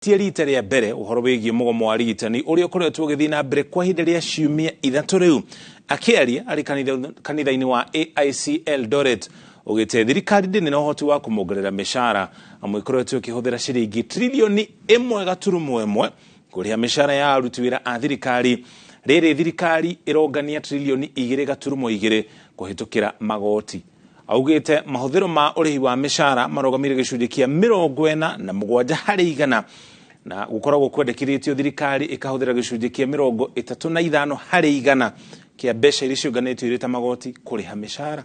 Tie rita rĩa mbere ũhoro wĩgiĩ mũgomo wa arigitani ũrĩa ũkoretwo ũgĩthiĩ na mbere kwa ihinda rĩa ciumia 3 rĩu. Akĩaria arĩ kanitha-inĩ wa AIC Eldoret, ugĩte thirikari ndĩrĩ na ũhoti wa kũmongerera mĩcara, amu ĩkoretwo ĩkĩhũthĩra ciringi 1.1 tririoni kũrĩha mĩcara ya aruti wĩra a thirikari. Rĩrĩ thirikari ĩrongania 2.2 tririoni kũhĩtũkĩra magoti. Augĩte mahũthĩro ma ũrĩhi wa mĩcara marũgamĩire gĩcunjĩ kĩa 47% na gũkoragwo kwendekithĩtio thirikari ĩkahũthĩra gĩcunjĩ kĩa 35% kĩa mbeca iria ciũnganĩtio irĩ ta magoti kũrĩha mĩcara.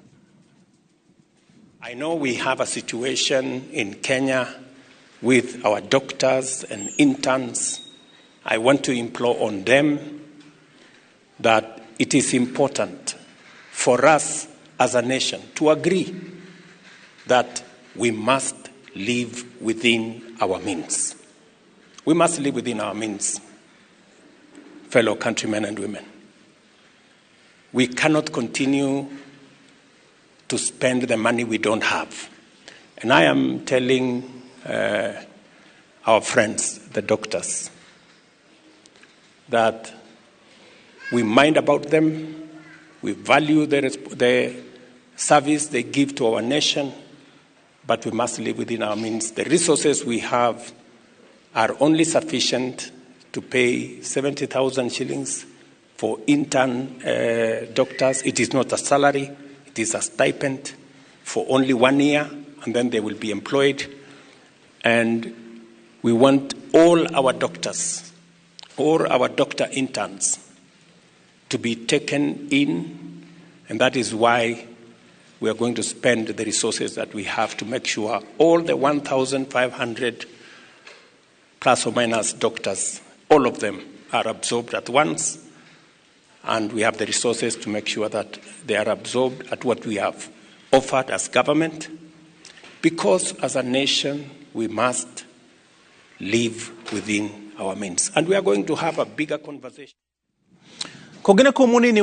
I know we have a situation in Kenya with our doctors and interns. I want to implore on them that it is important for us as a nation to agree that we must live within our means. We must live within our means, fellow countrymen and women. We cannot continue to spend the money we don't have. And I am telling our friends, the doctors, that we mind about them, we value the service they give to our nation, but we must live within our means. The resources we have are only sufficient to pay 70,000 shillings for intern doctors. It is not a salary, it is a stipend for only one year, and then they will be employed. And we want all our doctors, all our doctor interns, to be taken in, and that is why we are going to spend the resources that we have to make sure all the 1,500 plus or minus doctors, all of them are absorbed at once, and we have the resources to make sure that they are absorbed at what we have offered as government, because as a nation we must live within our means. And we are going to have a bigger conversation. Kũngĩ nĩ kũ mũnini wa